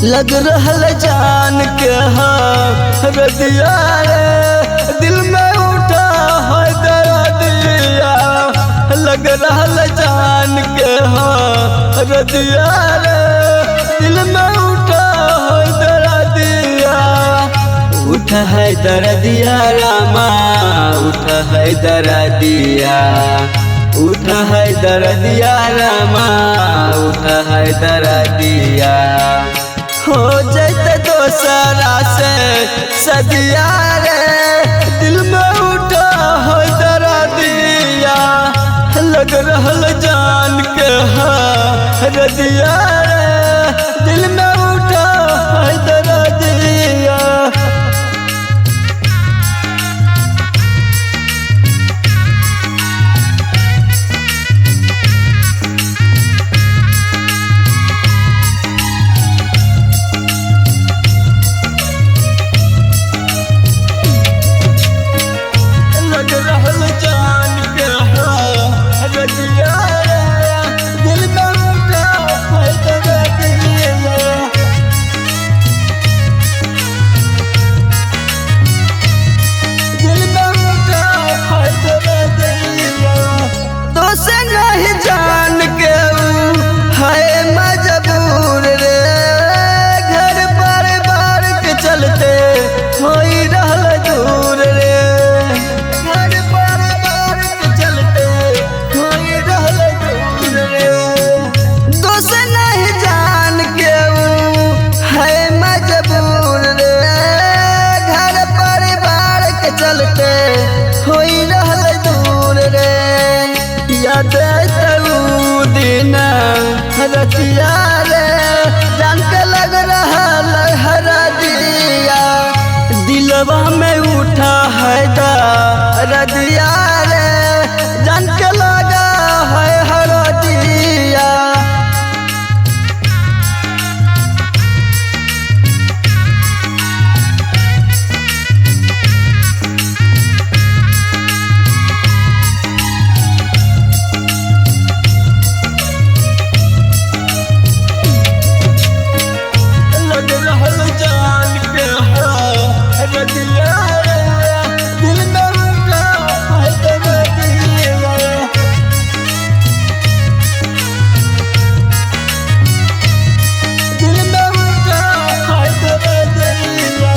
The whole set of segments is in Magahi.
लग रहल जान के हरदिया रे, दिल में उठा है दर्दिया। लग रहल जान के हरदिया रे, दिल में उठा है दर्दिया। उठ है दर्दिया रामा, उठ है दर्दिया, उठ है दर्दिया रामा, उठ है दर्दिया। हो जैते दोसरा से सदिया रे, दिल में उठा है दर्दिया। लग रहल जान के हरदिया रे, दिल में उठा है दर्दिया। लग रहल जान के हरदिया रे, दिल में उठा है दर्दिया। दिल में उठा है दर्दिया। दोष नहीं जान के है मजबूर रे, घर परिवार के चलते होई रहल दूर रे। घर परिवार के चलते होई रहल दूर रे। दोष नहीं जान के है मजबूर रे, घर परिवार के चलते होई रहल दूर रे। याद अयतौ दिन रतिया रे, जान के लग रहल हरदिया। दिलवा में उठा है दर्दिया रे, जान के लगा है हरदिया। लग रहल जान के हरदिया रे, दिल में उठा है दर्दिया। दिल में उठा है दर्दिया।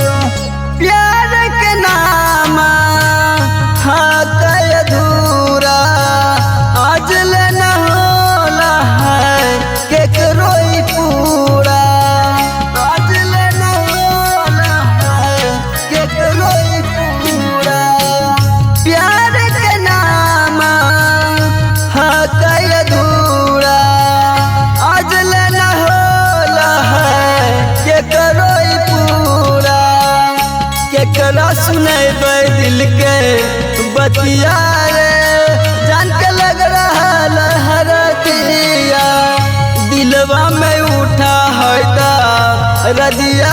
प्यार के नाम हाँ अधूरा, आज ले न होला है केकरो पूरा। आज ले न होला है केकरो पूरा। प्यार के नाम हाँ अधूरा, आज ले न होला है केकरो पूरा। केकरा सुनेबै दिल के बतिया रे, जान के लग रहल हरदिया। दिलवा में उठा है दर्दिया